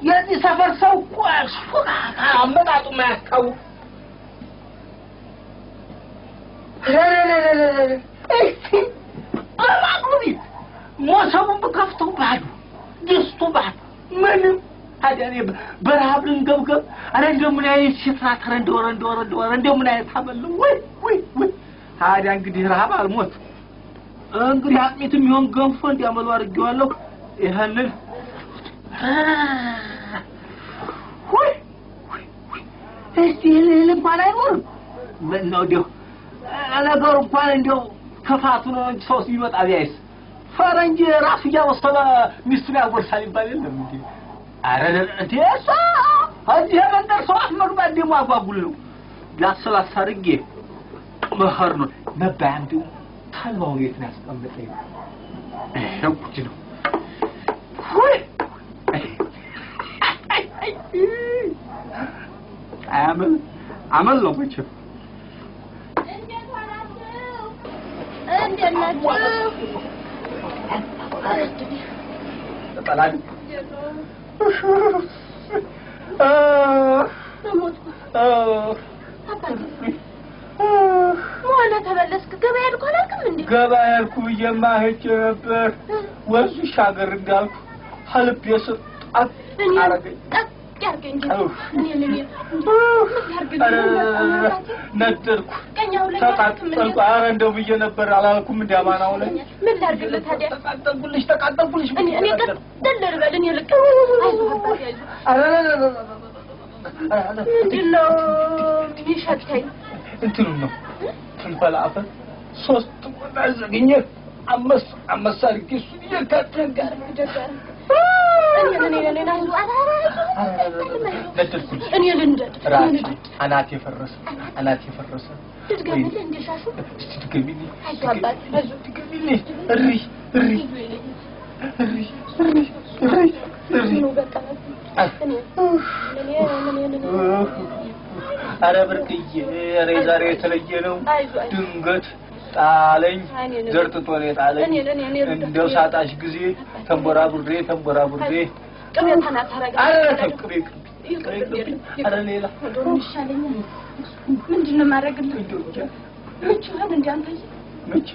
የዚህ ሰፈር ሰው እኮ አመጣጡ የማያስታውቅ እስቲ በማቅሉ ቤት ሞሰቡን ብከፍተው ባዶ ድስቱ ባዶ ምንም። ታዲያ እኔ በረሀብ ልንገብገብ? ኧረ እንደው ምን አይነት ሴት ናት? ኧረ እንደው ኧረ እንደው ኧረ እንደው ኧረ እንደው ምን አይነት አመል ወይ ወይ ወይ። ታዲያ እንግዲህ ረሀብ አልሞት እንግዲህ አጥሚት የሚሆን ገንፎ እንዲያመሉ አድርጌዋለሁ። ይህንን ወይ እስቲ እህል እንኳን አይኖርም። ምነው እንዲያው ነገሩ እንኳን እንዲያው ክፋቱ ነው እንጂ ሰው ሲመጣ ቢያይስ ፈረንጅ ራሱ እያበሰለ ሚስቱን ያጎርሳል ይባል የለም እንዴ? ኧረ እንዴ እሷ እዚህ የመንደር ሰው አፍ መግባት ደግሞ አጓጉል ነው። ላስላስ አድርጌ መኸር ነው መባያም ደግሞ ተልባውን የት ነው ያስቀመጠኝ? ይኸው ጉድ ነው። ወይ አመል አመል ነው መቼም። እንዴት ናችሁ? ጠላኝ መሆነ ተመለስክ። ገበያ ሄድኩ አላልክም እንዴ? ገበያ ሄድኩ ብዬማ ሄጄ ነበር። ወንዙ ይሻገር እንዳልኩ ከልቤ ስር ጠቅ አደረገኝ። ጠቅ ያድርገኝ። ነደድኩ፣ ተቃጠልኩ። ኧረ እንደው ብዬ ነበር አላልኩም? እንደ አማናው ላይ ምን ላድርግልህ ታዲያ? ተቃጠልኩልሽ፣ ተቃጠልኩልሽ። እኔ ቅጥል ልበል? እኔ ልቅ ምንድን ነው የሚሸተኝ? እንትኑን ነው ፍልፈል አፈር 3 ቆዳ ዘግኘ አመስ አመስ አድርጌ እሱን እየካተንክ እኔ ልንደድ አናቴ ፈረሰ፣ አናቴ ፈረሰ። ድገሚልህ እንደ ሻሹ እስቲ ድገሚልኝ፣ ድገሚልኝ። እሪ እሪ እሪ እሪ እሪ እሪ። ኧረ ብርቅዬ፣ ኧረ የዛሬ የተለየ ነው። ድንገት ጣለኝ፣ ዘርጥጦ ነው የጣለኝ። እንደው ሳጣሽ ጊዜ ተንቦራቡሬ ተንቦራቡሬ። ኧረ ተው ቅቤ ቅቤ፣ ኧረ ሌላ ይሻለኛል። ምንድን ነው የማደርግልህ? ምቹ ይሆን እንደ አንተዬ? ምቹ?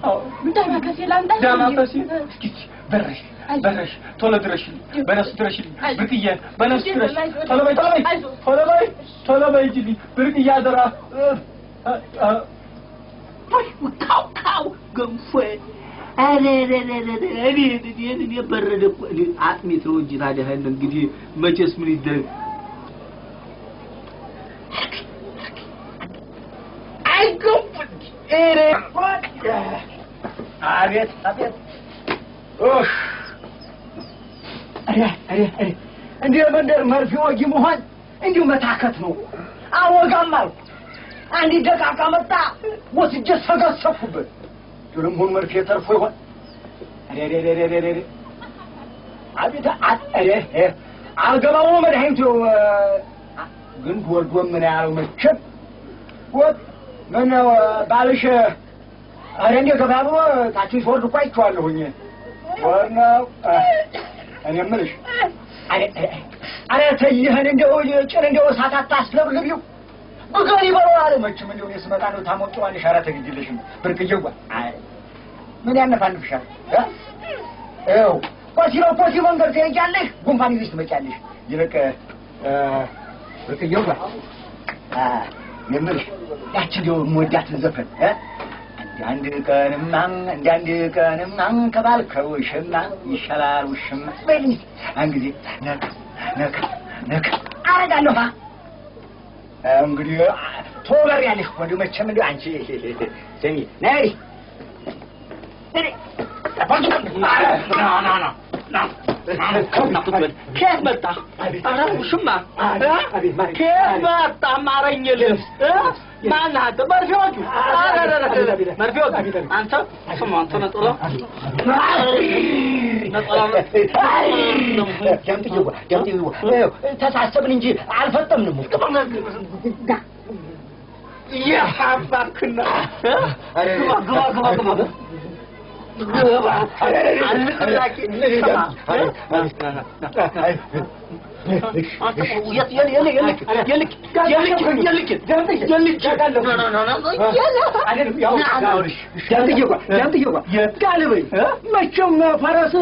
አዎ። ዳማከሴ ላምጣ? ዳማከሴ እስኪ በረሽ በረሽ፣ ቶሎ ድረሽልኝ፣ በነፍስ ድረሽልኝ ብርቅዬ፣ በነፍስ ድረሽ። ቶሎ በይ ቶሎ በይ ቶሎ በይ ቶሎ በይ ሂጂልኝ ብርቅዬ፣ አደራ። ካው ካው ገንፎ እኔ እኔ በረደ እኮ አጥሚት ነው እንጂ ታዲያ እንግዲህ መቼስ ምን ይደረግ። አይገንፎ አቤት አቤት። እንዲህ የመንደር መርፌ ወጊ መሆን እንዲሁ መታከት ነው። አወጋም አልኩ። አንዲት ደቃቃ መጣ ወስጄ ሰገሰኩበት። ለመሆኑ መርፌ ተርፎ ይሆን? አቤት አልገባው መድኃኒቱ ግን ወልዶ ምን ያለው መቼም ወጥ ምን ባልሽ ኧረ እንደ ገባ ብሎ ታችን ሲወርድ እኮ አይቼዋለሁኝ። ወር ነው እኔ የምልሽ። ኧረ ተይ ይህን እንደው ጭን እንደው እሳት አታስለብልቢው ብገር ይበለዋል። መቼም እንደው እኔ ስመጣ ነው ታሞቂዋለሽ። ኧረ ተይ ግድ የለሽም ብርቅዬዋ። ምን ያነፋንፍሻል? ይኸው ኮሲ በኮሲ መንገድ ትሄጃለሽ፣ ጉንፋን ይዘሽ ትመጫለሽ። ይልቅ ብርቅዬዋ የምልሽ ያቺ እንደው የምወዳትን ዘፈን አንድ ቀንማ እንደ አንድ ቀንማ ከባልከው ውሽማ ይሻላል ውሽማ በይልኝ እስኪ። አንድ ጊዜ ነካ ነካ ነካ አደርጋለሁ። እንግዲህ ትወበሪያለሽ እኮ እንደው መቼም እንደው አንቺ ስሚ ነይ ከየት መጣ? ኧረ ውሽማ ከየት መጣ? ማረኝ ልብስ ማነህ አንተ? መርፌ ወጊው መርፌ ወጊው አንተ ስማ አንተ ነጠላ ተሳሰብን እንጂ አልፈጠምንም። የአባክና ግባ ግባ ግባ ግባ ጋልበኝ መቼም ፈረስ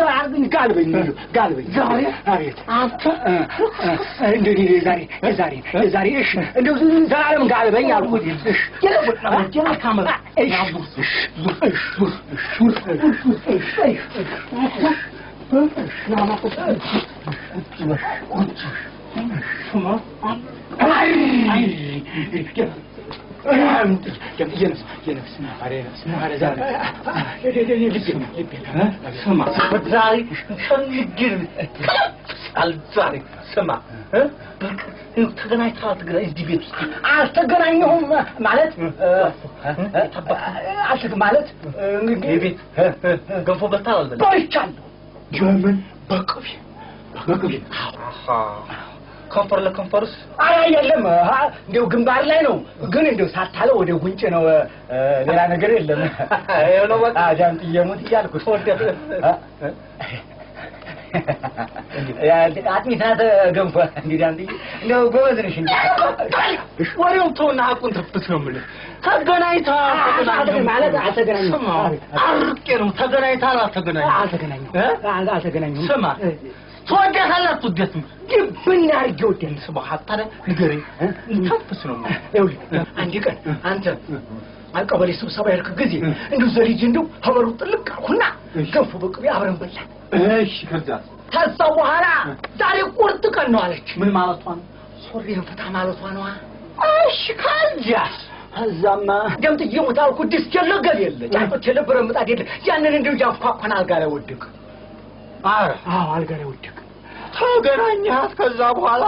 ጋልበኝ ጋልበኝ አንተ ዛሬ እሺ እንደው ዘላለም ጋልበኝ አልኩት። ስማ ተገናኝተሃል? እዚህ ቤት ውስጥ አልተገናኘሁም ማለት ማለት የቤት ገንፎ በልተሃል አልበላህም? በልቻለሁ። በምን? በቅቤ በቅቤ። ከንፈር ለከንፈርስ? ኧረ የለም፣ እንደው ግንባር ላይ ነው፣ ግን እንደው ሳታለው ወደ ጉንጭ ነው፣ ሌላ ነገር የለም። ዳምጥዬ ሙት እያልኩ አጥሚት ናት ገንፎ። እንዲህ ዳምጥዬ እንደው ጎበዝ ነሽ። እንደ ወሬውን ተውና ሀቁን ትፍት ነው የምልህ። ተገናኝተሃል ማለት አልተገናኘሁም። አርቄ ነው። ተገናኝተሃል አልተገናኘሁም? አልተገናኘሁም። ስማ ትወዳታለህ አትወዳትም? ድብን አድርጌ ወደን። ስማ ታዲያ ንገረኝ፣ ተንፍስ ነው የምልህ። ይኸውልህ አንድ ቀን አንተ ቀበሌ ስብሰባ የሄድክ ጊዜ እንደው ዘልዬ እንደው ከበሩ ጥልቅ አልኩና ገንፎ በቅቤ አብረን በላን። እሺ ከዛስ? ከዛ በኋላ ዛሬ ቁርጥ ቀን ነው አለች። ምን ማለቷ ነው? ሱሪህን ፍታ ማለቷ ነዋ። እሺ ከዚያስ? ከዛማ ደምጥዬ ሙት አልኩህ። ድስት የለ ገል የለ ጫጮች የለ ብረት ምጣድ የለ። ያንን እንደው እያንኳኳን አልጋ ላይ ወደቅ። ኧረ አዎ አልጋ ላይ ወደቅ። ተገናኘሃት ከዛ በኋላ?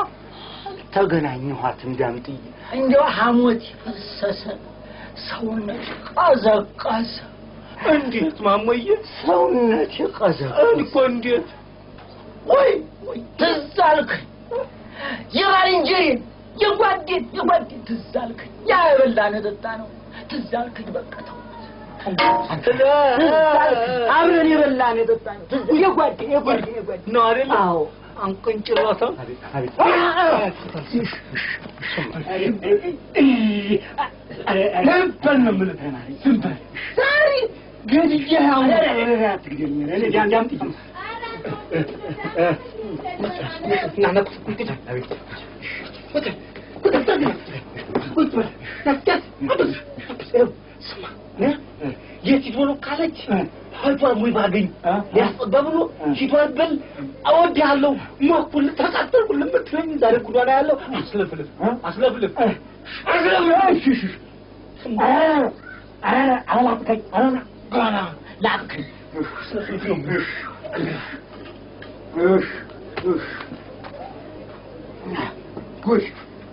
አልተገናኘኋትም ዳምጥዬ። እንደው ሐሞት ፈሰሰ፣ ሰውነት ቀዘቀዘ። እንዴት ማሞዬ? ሰውነት ቀዘቀዘ እኮ እንዴት? ወይ ወይ ትዝ አልከኝ፣ የባልንጀሬን የጓዴን የጓዴን ትዝ አልከኝ። ያ የበላን የጠጣ ነው ትዝ አልከኝ። በቃ ተውኩት። ትዝ አልከኝ፣ አብረን የበላን የጠጣ ነው የጓዴን የጓዴን የጓዴን ነው አይደል? አዎ አንቀንጭሏታል። ዝም በል ነው የምልህ። ዝም በል ዛሬ ገድዬህ አሁን የት ሂዶ ነው ካለች ሂዷን ወይ ባገኝ ሊያስጠባ ብሎ ሂዷን በል እወድሃለሁ፣ ሞትኩልህ፣ ተቃጠልኩልህ የምትለኝ ዛሬ ጉዷን አያለሁ። አስለፍልፍ አስለፍልፍ ላጥከኝ አስለፍልፍ ነው የምልህ። ጎሽ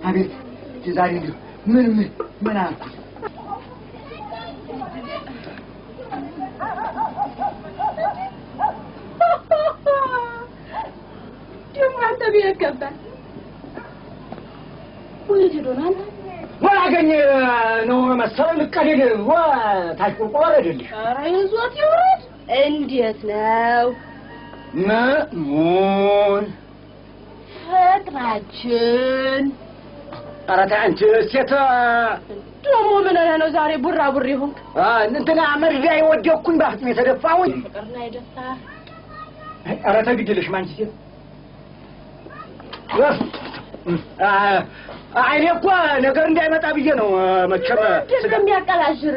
አቤት ዛሬ እንዲሁ ምን ምን ምን አልኩት? ደግሞ አንተ ቤት ገባህ። ወዴት ሄዶ ነው አንተ? ወላገኝ ነው መሰለኝ ልቀደድ ታች ቁልቁል ወረደልሽ። ኧረ ይዞት ይውረድ። እንዴት ነው ምኑን? ፍቅራችን? ኧረ ተይ አንቺ ሴት ደግሞ ምን ሆነህ ነው ዛሬ ቡራቡሬ ሆንክ? እንትና መርዳ የወደቅኩኝ በአፍጥሜ የተደፋሁኝ። ፍቅርና የደፋህ። ኧረ ተይ ግድ የለሽም አንቺ ሴት። እኔ እኮ ነገር እንዳይመጣ ብዬ ነው መቼም። እንዴት ነው የሚያቀላዥር?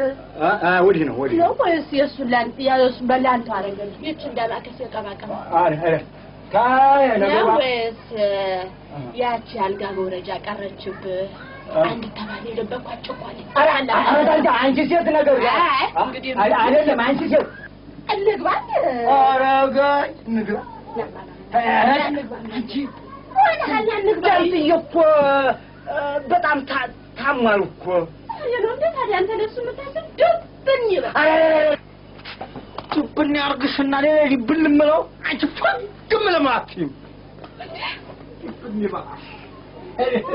ወዲህ ነው ወዲህ ነው ወይስ የእሱን ላንተ የእሱን በላንተ አደረገልህ? ይህች እንዳላከስ የቀባቀባ ኧረ ተይ ነገሩ ነው ወይስ ያቺ አልጋ መውረጃ ቀረችብህ? አንድ ተማሪ የደበኳት ጭኳለች። ኧረ አንቺ ሴት ነገር አይደለም አንቺ ሴት እንግባ። ኧረ ገኝ እንግባ። አንቺ ዳምጥዬ እኮ በጣም ታሟል እኮ። ታዲያ አንተ ለእሱ የምታስብ ድብን ይበል። ድብን ያርግሽና ሌላ ድብን የምለው አንቺ ፈግም ለምን አትይም? ድብን ይበል። አንተ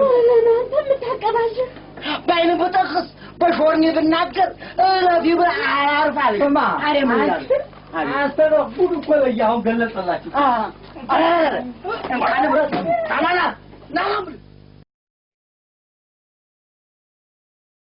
የምታቀባዥ በዓይን ብጠቅስ በሾርኒ ብናገር እረፊ ብለህ አያርፋለች። ስማ፣ ታዲያ ምን ይላሉ? አንተ ነው ጉድ እኮ ለየ አሁን ገለጸላችሁ። ኧረ እንኳን ንብረት ታናና ና